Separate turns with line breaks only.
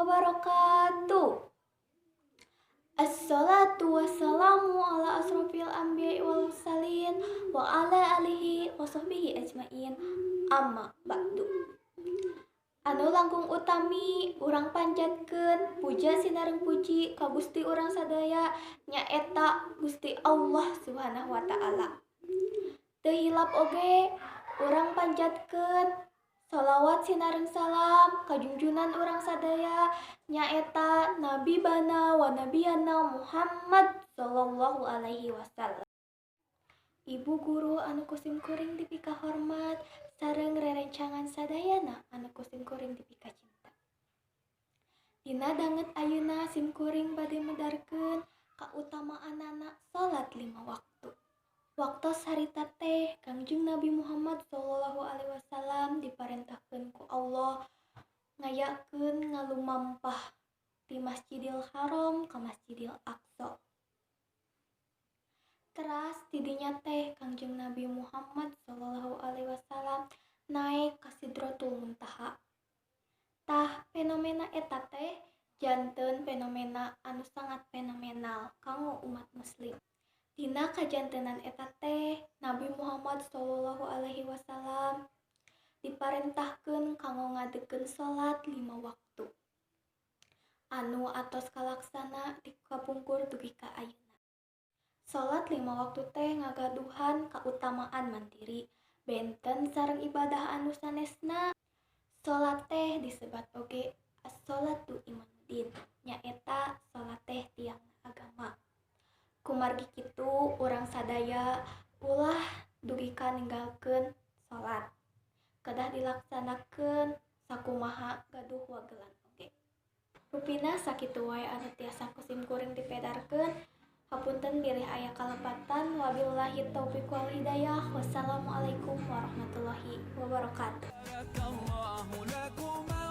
Wabarakatuh. Assalatu wassalamu ala asrofil anbiya wal mursalin wa ala alihi wa sahbihi ajmain. Amma ba'du. Anu langkung utami, urang panjatkeun puja sinareng puji ka Gusti urang sadaya, nyaeta Gusti Allah Subhanahu wa Ta'ala. Teu hilap oge urang panjatkeun sholawat sinareng salam ka junjunan urang sadaya, nyaeta Nabi bana wa nabiyana Muhammad sallallahu alaihi wasallam. Ibu guru anu ku sim kuring dipika hormat sareng rerencangan sadayana anu ku sim kuring dipika cinta. Dina danget ayeuna sim kuring bade medarkeun kautamaanana salat lima waktu. Waktos harita teh Kangjeng Nabi Muhammad sallallahu alaihi wasallam diparentahkeun ku Allah ngayakeun ngalumampah ti Masjidil Haram ka Masjidil Aqsa. Teras tidinya teh Kangjeng Nabi Muhammad sallallahu alaihi wasallam naik ka Sidratul Muntaha. Tah, fenomena eta teh janten fenomena anu sangat fenomenal kanggo umat muslim. Dina kajantenan eta teh Nabi Muhammad sallallahu alaihi wasallam diparentahkeun kanggo ngadegkeun salat lima waktu anu atos kalaksana di kapungkur dugi ka ayeuna. Salat lima waktu teh ngagaduhan kautamaan mandiri, benten sareng ibadah anu sanesna. Salat teh disebat oge as-sholatu imanuddin, nyaeta salat teh tiang agama. Kumargi kitu, urang sadaya ulah dugi ka ninggalkeun salat, kedah dilaksanakeun sakumaha gaduh wagelan oge. Rupina sakitu wae anu tiasa ku sim kuring dipedarkeun. Hapunten bilih aya kalepatan. Wabillahi taufiq wal hidayah. Wassalamualaikum warahmatullahi wabarakatuh.
الله لكما.